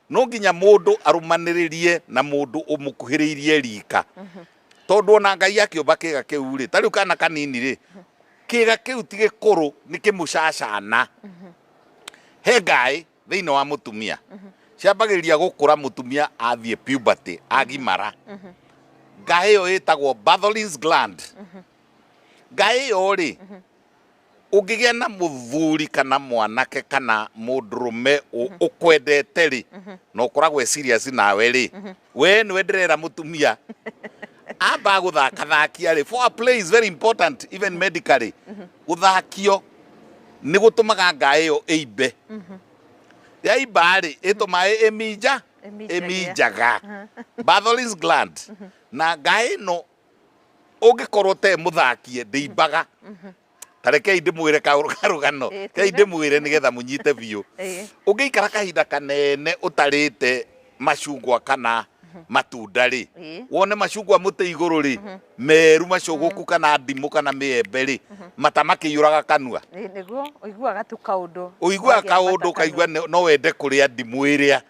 No nginya mũndũ arũmanĩrĩrie na mũndũ ũmũkuhĩrĩirie rika, tondũ ona Ngai akĩũmba kĩga kĩu rĩ, ta rĩu kana kanini rĩ, kĩga kĩu ti gĩkũrũ, nĩ kĩmũcacana. He ngaĩ thĩinĩ wa mũtumia ciambagĩrĩria gũkũra mũtumia athiĩ puberty, agimara. Ngaĩ ĩyo ĩtagwo Bartholin's gland. Ngaĩ ĩyo rĩ, ũngĩgĩa na mũthuri kana mwanake kana mũndũrũme ũkwendete rĩ, na ũkoragwo e serious nawe rĩ, we nĩwe ndĩrera mũtumia amba gũthakathakia rĩ. Foreplay is very important, even medically. Gũthakio nĩ gũtũmaga ngaĩ ĩyo ĩimbe. Yaimba rĩ, ĩtũmaga ĩminja. Ĩminjagia. Ĩminjaga Bartholin's gland. Na ngaĩ ĩno ũngĩkorwo te mũthakie, ndĩimbaga. Ta rekei ndĩmwĩre karũgano. Rekei ndĩmwĩre nĩgetha mũnyite biũ. Ũngĩikara kahinda kanene ũtarĩte macungwa kana matunda rĩ, wone macungwa mũtĩ igũrũ rĩ, meru macũgũku, kana ndimũ kana mĩembe rĩ, mata makĩiyũraga kanua. Ĩĩ, nĩguo ũiguaga tu kaũndũ. Ũiguaga wagĩa kaũndũ. mata ũkaigua kanua. No wende kũrĩa ndimũ ĩrĩa.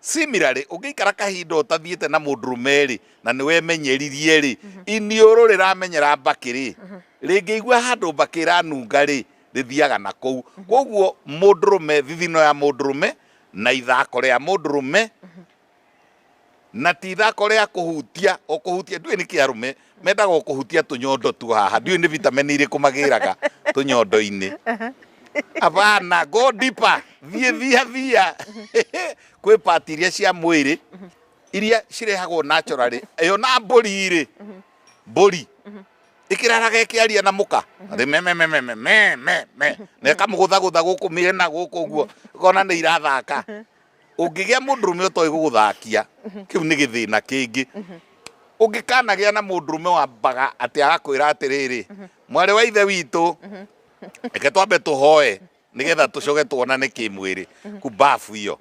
Similarly, ũngĩikara kahinda ũtathiĩte na mũndũrũme rĩ, na nĩ wemenyeririe rĩ, iniũrũ rĩramenyera mbakĩ rĩ, rĩngĩigua handũ mbakĩ ĩranunga rĩ, rĩthiaga na kũu. Koguo mũndũrũme, thithino ya mũndũrũme na ithako rĩa mũndũrũme, na ti ithako rĩa kũhutia o kũhutia. Ndiũĩ nĩkĩ arũme mendaga o kũhutia tũnyondo tu haha. Ndiũĩ nĩ vitamin irĩkũ magĩraga tũnyondo-inĩ. Abana, go deeper, thiĩ thia thia kwĩ part iria cia mwĩrĩ iria cirehagwo naturally. Ĩyo na mbũri rĩ, mbũri ĩkĩraraga ĩkĩaria na mũka atĩ me me me me me me me me, na ĩkamũgũthagũtha gũkũ mĩena gũkũ ũguo, ũkona nĩ irathaka. Ũngĩgĩa mũndũrũme ũtoĩ gũgũthakia, kĩu nĩ gĩthĩna kĩngĩ. Ũngĩkanagĩa na mũndũrũme wambaga atĩ agakwĩra atĩrĩrĩ, "Mwarĩ wa ithe witũ, reke twambe tũhoe nĩgetha tũcoke tuonane kĩmwĩrĩ," kumbabu iyo.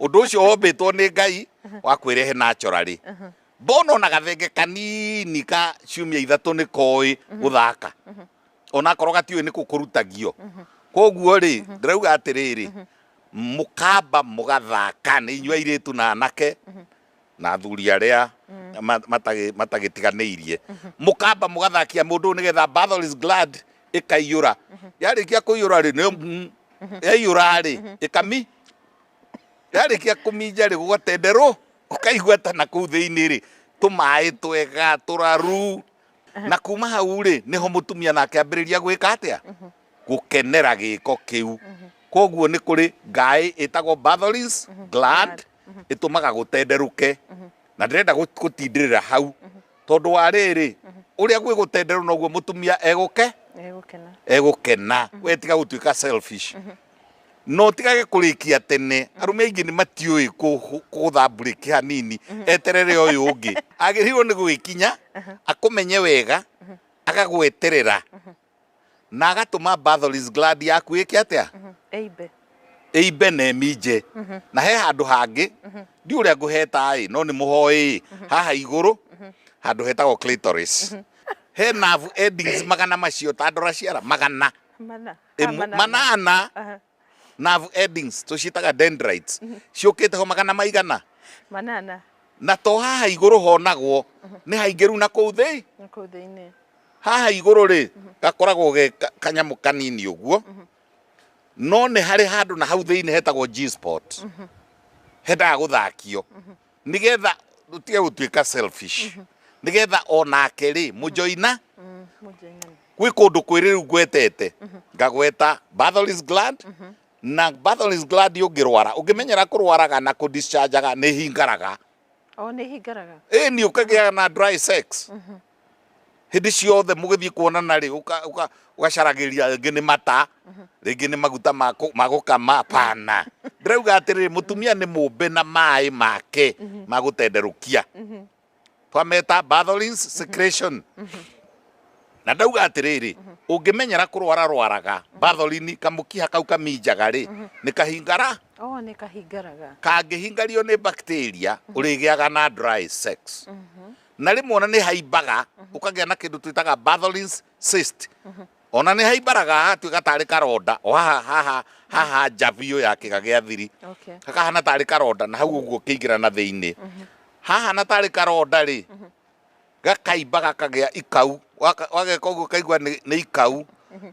Ũndũ ũcio wombĩtwo nĩ Ngai wa kwĩrehe naturally. Mbona ona gathenge kanini ka ciumia 3 nĩ koĩ gũthaka, onakorwo gatiũĩ nĩ kũ kũrutagio. Koguo rĩ, ndĩrauga atĩrĩrĩ, mũkamba mũgathaka nĩ inyuĩ airĩtu na anake na athuri arĩa matagĩtiganĩirie, mũkamba mũgathakia mũndũ ũyũ nĩgetha Bartholin's gland ĩkaiyũra. Yarĩkia kũiyũra rĩ, nĩyo yaiyũra rĩ, ĩkami yarĩkia kũminja rĩ, gũgatenderwo, ũkaigua ta na kũu thĩinĩ rĩ, tũmaĩ twega tũraru. Na kuma hau rĩ, nĩho mũtumia nake ambĩrĩria gwĩka atĩa? Gũkenera gĩko kĩu. Koguo nĩ kũrĩ ngaĩ ĩtagwo Bartholin's gland ĩtũmaga gũtenderũke, na ndĩrenda gũtindĩrĩra hau tondũ wa rĩrĩ, ũrĩa gwĩ gũtenderũ noguo mũtumia egũke Egũkena. Egũkena. We tiga gũtuĩka selfish no tigage kũrĩkia tene. Arũme aingĩ nĩ matiũĩ kũgũtha mburĩki hanini eterere ũyũ ũngĩ. Agĩrĩirwo nĩ gwĩkinya akũmenye wega, agagweterera na agatũma Bartholin's gland yaku ĩke atĩa? Ĩimbe. Ĩimbe na ĩminje. Na he handũ hangĩ ndi ũrĩa ngũheta ĩ, no nĩ mũhoĩ haha igũrũ handũ hetagwo clitoris, he nerve endings magana macio ta ndora ciara magana Mana. 8 nerve endings tũciĩtaga dendrites, ciũkĩte ho magana maigana? 8. Na to haha igũrũ honagwo, nĩ haingĩru na kũu thĩ. Na kũu thĩinĩ. Haha igũrũ rĩ, gakoragwo ge kanyamũ kanini ũguo, no nĩ harĩ handũ na hau thĩinĩ hetagwo G spot hendaga gũthakio nĩgetha ũtige gũtuĩka selfish, nĩgetha onake rĩ mũjoina. Mũjoinane. Gwĩ kũndũ kwĩrĩ rĩu ngwetete, ngagweta Bartholin's gland. Na Bartholin's gland ũngĩrwara, ũngĩmenyera kũrwaraga na kũdischargeaga, nĩ hingaraga. O nĩ hingaraga. Ĩni ũkagĩa na dry sex hĩndĩ ciothe mũgĩthiĩ kuonana rĩ, ũgacaragĩria rĩngĩ nĩ mata, rĩngĩ nĩ maguta ma gũkama. Pana, ndĩrauga atĩrĩrĩ, mũtumia nĩ mũmbe na maĩ make ma gũtenderũkia, twameta Bartholin's secretion. Na ndauga atĩrĩrĩ, ũngĩmenyera kũrwara rwaraga, Bartholin kamũkiha kau kaminjaga rĩ, nĩ kahingara. O nĩ kahingaraga. Kangĩhingario nĩ bacteria, ũrĩgĩaga na dry sex, na rĩmwe ona nĩ haimbaga, ũkagĩa na kĩndũ twĩtaga Bartholin's cyst. Ona nĩ haimbaraga hagatuĩka tarĩ karonda o haha haha. Haha nja biũ ya kĩga gĩa thiri. Hakahana tarĩ karonda, na hau ũguo kĩingĩra na thĩinĩ hahana tarĩ karonda rĩ, gakaimba, gakagĩa ikau. Wageka ũguo kaigua nĩ ikau.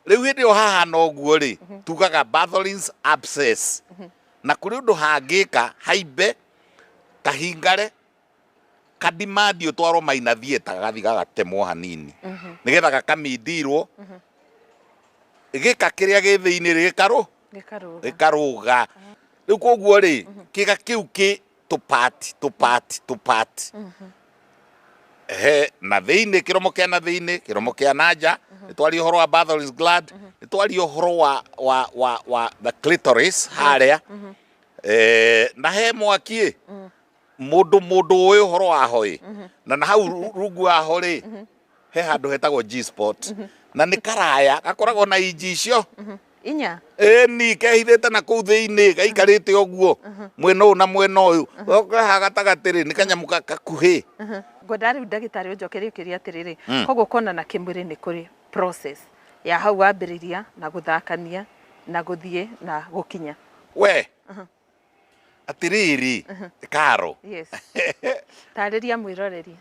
Rĩu hĩndĩ ĩyo hahana ũguo rĩ, tugaga Bartholin's abscess, na kũrĩ ũndũ hangĩka haimbe, kahingare, kadimandi ũtwarwo maina theatre, gagathi gagatemwo hanini nĩgetha gakamindirwo gĩka kĩrĩa gĩ thĩinĩ rĩ, gĩkarũ Gĩkarũga. Gĩkarũga. Rĩu koguo rĩ, kĩga kĩu kĩ tũpati tũpati tũpati he na thĩinĩ, kĩromo kĩa na thĩinĩ, kĩromo kĩa na nja. Nĩ twaria ũhoro wa Bartholin's gland, nĩ twaria ũhoro wa the clitoris harĩa. Na he mwaki ĩ mũndũ ũĩ ũhoro waho ĩ, na hau rungu waho rĩ, he handũ hetagwo G spot, na nĩ karaya gakoragwo na inji icio 4. Ĩni kehithĩte na kũu thĩinĩ, gaikarĩte ũguo mwena ũyũ na mwena ũyũ. Haha gatagatĩ rĩ, nĩ kanyamũ gakuhĩ. Ngwenda rĩu ndagĩtarĩ ũnjokerie kĩũria atĩrĩrĩ, koguo kuonana kĩmwĩrĩ nĩ kũrĩ process ya hau wambĩrĩria na gũthakania na gũthiĩ na gũkinya? We atĩrĩrĩ, Karo. Yes, tarĩria mwĩroreri.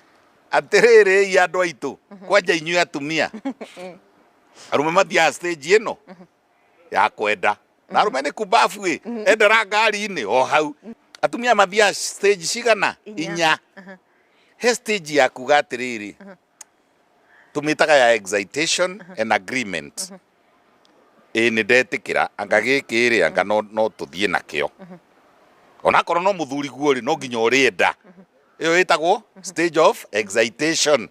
Atĩrĩrĩ, i andũ aitũ, kwanja inyuĩ atumia, arũme mathiaga stage ĩno ya kwenda, na arũme nĩ kumbabu ĩ endera ngari-inĩ o hau. Atumia mathiaga stage cigana? 4. 4. He stage ya kuga atĩrĩrĩ, tũmĩtaga ya excitation and agreement. Ĩ nĩ ndetĩkĩra, anga gĩkĩ rĩ, anga no tũthiĩ nakĩo, onakorwo no mũthuri guo rĩ, no nginya ũrĩenda. Ĩyo ĩtagwo stage of excitation,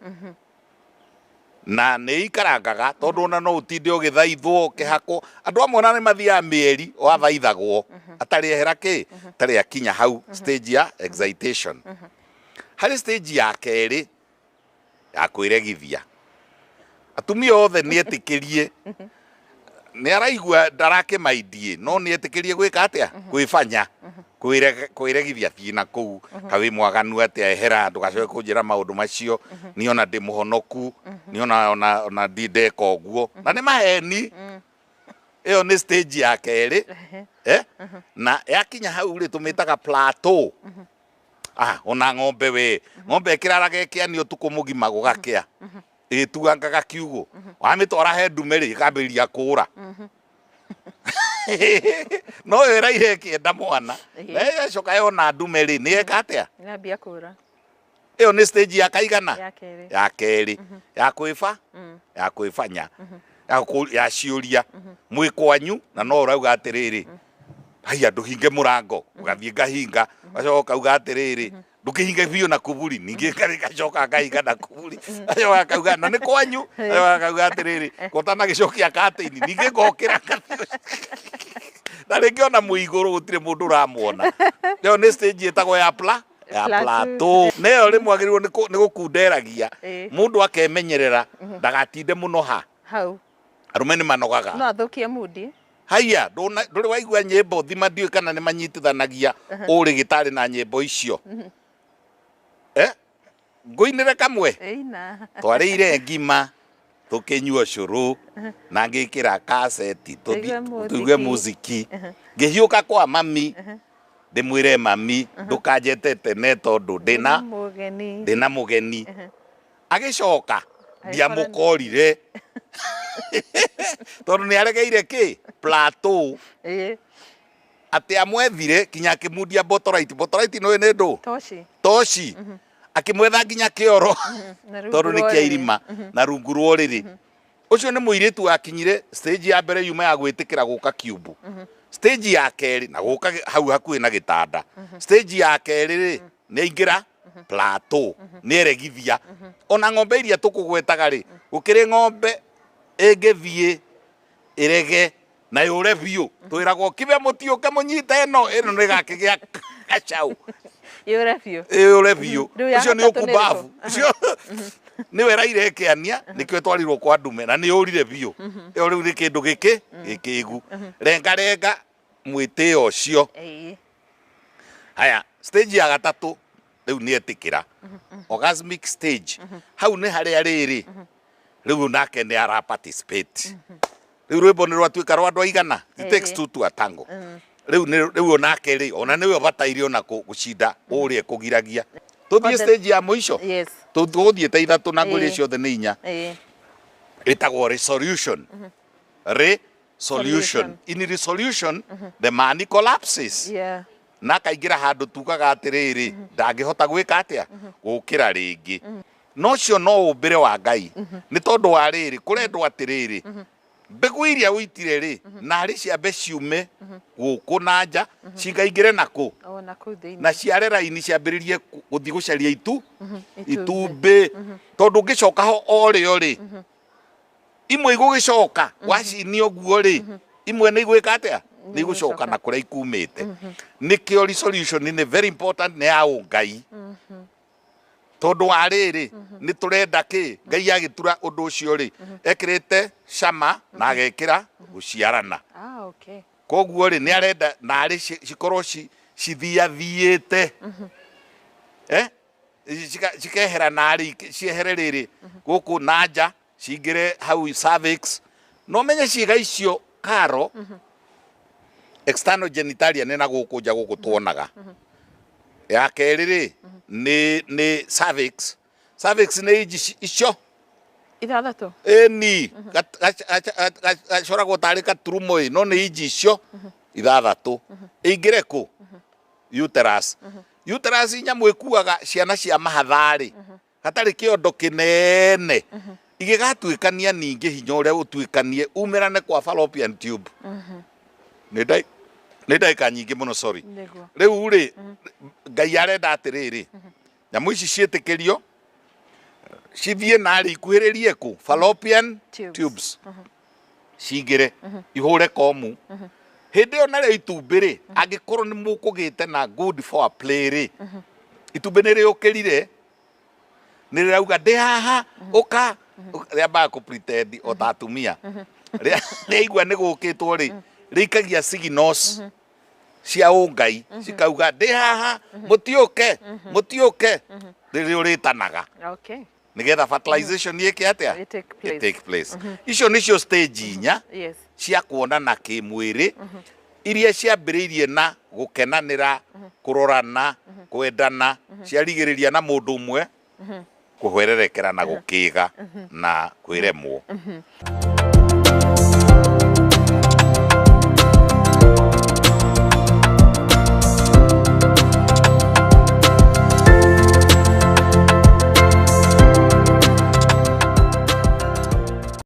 na nĩ ikarangaga tondũ ona no ũtinde ũgĩthaithwo, ũkĩhakwo. Andũ amwe ona nĩ mathiaga mĩeri wathaithagwo atarĩ ehera kĩ, atarĩ akinya hau stage ya excitation. Harĩ stage ya kerĩ ya kwĩregithia. Atumia othe nĩ etĩkĩrie, nĩ araigua ndarakĩmaindie, no nĩ etĩkĩrie gwĩka atĩa? Kwĩbanya, kwĩregithia, thiĩ na kũu kawĩ mwaganu atĩa, ehera, ndũgacoke kũnjĩra maũndũ macio, niĩ ona ndĩ mũhonoku, niĩ ona ndi ndeka ũguo, na nĩ maheni. Ĩyo nĩ stage ya kerĩ. Na yakinya hau rĩ, tũmĩtaga plateau. Ona ng'ombe, we ng'ombe ĩkĩraraga ĩkĩania ũtukũ mũgima, gũgakĩa, ĩgĩtuangaga kiugũ, wamĩtwara he ndume rĩ, ĩkambĩrĩria kũũra, no ĩyo ĩraire ĩkĩenda mwana. Na ĩgacoka yona ndume rĩ, nĩ yeka atĩa? Yambia kũra. Ĩyo nĩ stage ya kaigana? Ya kerĩ. Ya kerĩ, ya kwĩba, ya kwĩbanya, ya ciũria mwĩ kwanyu, na no ũrauga atĩrĩrĩ, haiya, ndũhinge mũrango, ũgathiĩ ngahinga, gacoka ũkauga atĩrĩrĩ, ndũkĩhinge biũ na kuburi, ningĩ gacoka ngahinga na kuburi, gacoka kauga na nĩ kwanyu, gacoka kauga atĩrĩrĩ, kotanagĩcokia katĩini, ningĩ ngokĩra ngathiĩ, na rĩngĩ ona mwĩ igũrũ gũtirĩ mũndũ ũramuona. Ĩyo nĩ stage ĩtagwo ya Plateau. Plateau. Na ĩyo rĩmwe agĩrĩirwo nĩ gũkunderagia mũndũ akemenyerera ndagatinde mũno ha hau. Arũme nĩ manogaga. No athũkie mudi. Haiya, ndũrĩ waigua nyĩmbo thima? Ndiũĩ kana nĩ manyitithanagia ũrĩ gĩtarĩ na nyĩmbo icio. Ngũinĩre kamwe. Ĩina. Twarĩire ngima, tũkĩnyua cũrũ, na ngĩkĩra kaseti tũigue tũigue muziki. Muziki. Ngĩhiũka kwa mami ndĩmwĩre, "Mami, ndũkanjete tene tondũ ndĩna mũgeni." Ndĩna mũgeni. Agĩcoka ndiamũkorire tondũ nĩ aregeire kĩ plateau. Atĩ amwethire kinya akĩmundia botoraiti. Botoraiti nĩ nĩ ndũ? Toci. Toci. Akĩmwetha nginya kĩoro na rungu tondũ nĩ rwa kĩa ũrĩrĩ. Irima na rungu rwa ũrĩrĩ. Ũcio nĩ mũirĩtu wakinyire stage ya mbere yuma ya gwĩtĩkĩra gũka kiumbu, stage ya kerĩ na gũka hau hakuhĩ na gĩtanda. Stage ya kerĩ rĩ, nĩ aingĩra plateau, nĩ eregithia. Ona ng'ombe iria tũkũgwetaga rĩ, gũkĩrĩ ng'ombe ĩngĩthiĩ ĩrege na yũre biũ, twĩragwo kibe mũtiũke mũnyite ĩno, ĩno nĩ gakĩgĩa gacaũ. Yũre biũ. Ĩyũre biũ. Rĩu ya Ũcio nĩ gatatũ nĩ ũkumbabu. ĩrĩkũ? Ũcio nĩwe ĩraire ĩkĩania, nĩkĩo ĩtwarirwo kwa ndume na nĩ yũrire biũ. Ĩyo rĩu nĩ kĩndũ gĩkĩ gĩkĩgu renga renga mwĩtĩo ũcio. Haya, stage ya gatatũ rĩu nĩ etĩkĩra, orgasmic stage. Hau nĩ harĩa rĩrĩ rĩu nake nĩ ara participate. Rĩu rwĩmbo nĩ rwatuĩka rwa andũ aigana. It takes Ĩĩ. two to a tango. Rĩu rĩu onake rĩ, ona nĩwe ũbataire ona gũcinda ũrĩa ĩkũgiragia. Tũthiĩ stage ya mũico. Yes. Tũgũthiĩte ithatũ na ngwĩre Ĩĩ. ciothe nĩ inya. Ĩĩ. Ĩtagwo resolution. Resolution. Solution. In resolution, the man collapses. Na akaingĩra handũ tugaga atĩrĩrĩ, ndangĩhota gwĩka atĩa, gũkĩra rĩngĩ. No ũcio no ũmbĩre wa Ngai. Nĩ tondũ wa rĩrĩ, kũrendwo atĩrĩrĩ, mbegũ iria ũitire rĩ, narĩ ciambe ciume gũkũ na nja, cingaingĩre na kũ? O na kũu thĩinĩ. Na ciare raini ciambĩrĩrie gũthiĩ gũcaria Itumbĩ. itumbĩ. Tondũ ũngĩcoka ho o rĩo rĩ, imwe igũgĩcoka wacinia ũguo rĩ, imwe nĩ igwĩka atĩa? Nĩ igũcoka na kũrĩa ikumĩte. Nĩkĩo resolution nĩ very important, nĩ ya ũngai. Tondũ wa rĩrĩ, nĩ tũrenda kĩ? Ngai agĩtura ũndũ ũcio rĩ, ekĩrĩte cama na agekĩra gũciarana. Ah, okay. Koguo rĩ, nĩ arenda narĩ cikorwo cithiathiĩte. Cikehera narĩ, ciehere rĩrĩ gũkũ na nja, cingĩre hau cervix. No menye ciĩga icio karo, external genitalia nĩ na gũkũ nja gũkũ tuonaga. Ya kerĩ rĩ, nĩ cervix. Cervix nĩ inji icio. Ithathatũ. Ĩni, gacoragwo tarĩ gaturumo ĩ, no nĩ inji icio ithathatũ. Ĩingĩre kũ? Uterus. Uterus nyamũ ĩkuaga ciana cia mahatharĩ. Hatarĩ kĩondo kĩnene. Igĩgatuĩkania ningĩ hinya ũrĩa ũtuĩkanie umĩrane kwa fallopian tube. Nĩ ndagĩka nyingĩ mũno, sorry. Nĩguo. Rĩu rĩ, Ngai arenda atĩrĩrĩ, nyamũ ici ciĩtĩkĩrio cithiĩ narĩ ikuhĩrĩrie kũ? Fallopian Tubes. tubes. Cingĩre, ihũre komu. Hĩndĩ ĩyo narĩo itumbĩ rĩ, angĩkorwo nĩ mũkũgĩte na good foreplay rĩ, itumbĩ nĩ rĩũkĩrire, nĩ rĩrauga ndĩ haha, ũka. Rĩambaga kũ pretend o ta atumia. Rĩaigua nĩ gũkĩtwo rĩ, rĩikagia signals cia ũngai, cikauga ndĩ haha, mũtiũke, mũtiũke. Rĩrĩa ũrĩtanaga. Okay. Nĩgetha fertilization yĩke atĩa? It take place. It take place. Icio nĩcio stage inya Yes. cia kuonana kĩmwĩrĩ, iria ciambĩrĩirie na gũkenanĩra, kũrorana, kwendana, ciarigĩrĩria na mũndũ ũmwe kũhwererekera na gũkĩga na kwĩremwo.